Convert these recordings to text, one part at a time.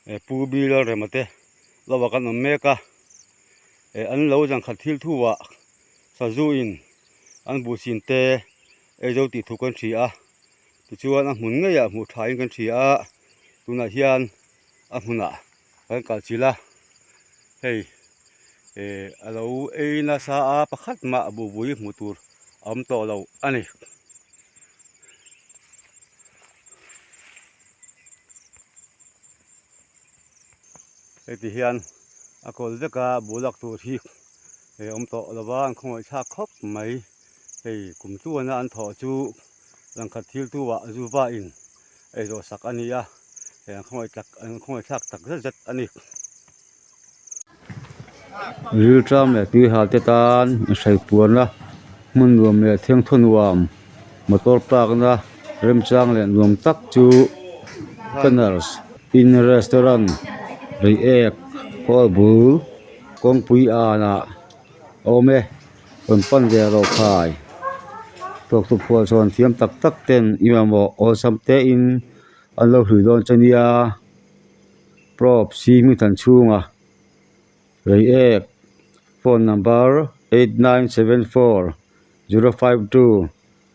Pu Bilalrema te lo ah kan awm mek a eh an lo zangkhat thil thu ah sazu in an buh chin te ei zo tih thu kan hria a tichuan a hmun ngei ah hmuh tha in kan hria a tunah hian a hmunah kan kal chilh a hei eh a lo ei nasa a pakhat mah buhbui hmuh tur a awm tawh lo a ni. Heti hian a kawl vek a buh lak tur hi eh awm tawh lo va an khawngaih thlak khawp mai hei kum chuana an thawh chu langkhat thil tu ah zu va in ei zawh sak a ni a hei an khawngaih tak an khawngaih thlak tak zet zet a ni. Rilṭam leh tuihal te tan inhreipuarna hmun nuam leh thengthaw nuam motor park na remchang leh nuam tak chu Canners Inn Restaurant Reiek hall bul kawngpui anah a awm e rawn pan ve rawh khai tawktu phuah chhawn thiam tak tak ten i mamawh awlsam te in an lo hlui dawn che nia. Prof C hmingthan chhunga Reiek phone number 8974 052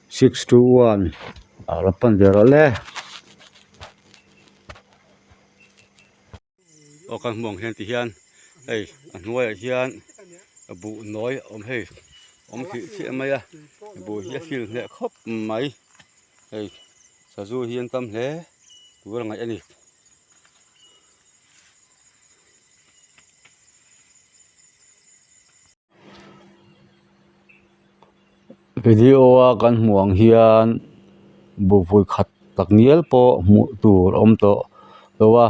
621 ah lo pan ve rawh le. Aw kan hmuh ang hian ti hian hei a hnuaiah hian buh nawi a awm hei awm hlih chiah mai a buh hi a fil hneh khawp mai hei sazu hi an tam hle tur a ngaih a ni. Video a kan hmuh ang hian buhpui khat tak ngial pawh hmuh tur a awm tawh lo a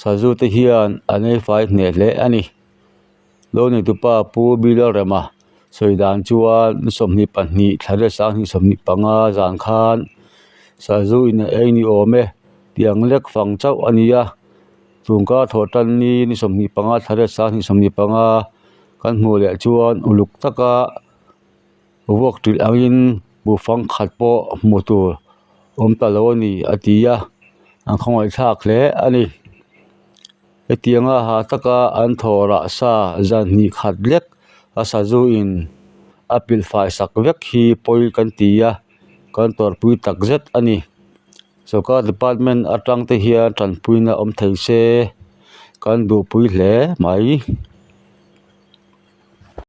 sazu te hian an ei fai hneh hle a ni lo nei tupa pu Bilalrema sawi dan chuan ni 22 thla riat sanghnih 25 zan khan sazu in a ei ni awm e tiang lek fang chauh a ni a tun kar thawh tan ni ni 25 thla riat sanghnih 25 kan hmuh leh chuan uluk taka vuak ṭilh angin buhfang khat pawh hmuh tur awm ta lo a ni a ti a an khawngaih thlak hle a ni hetianga ha taka an thaw rah sa zan hnih khat lek a sazu in a pilh fai sak vek hi pawi kan ti a kan tawrhpui tak zet a ni sawrkar department atang te hian tanpuina awm thei se kan duhpui hle mai.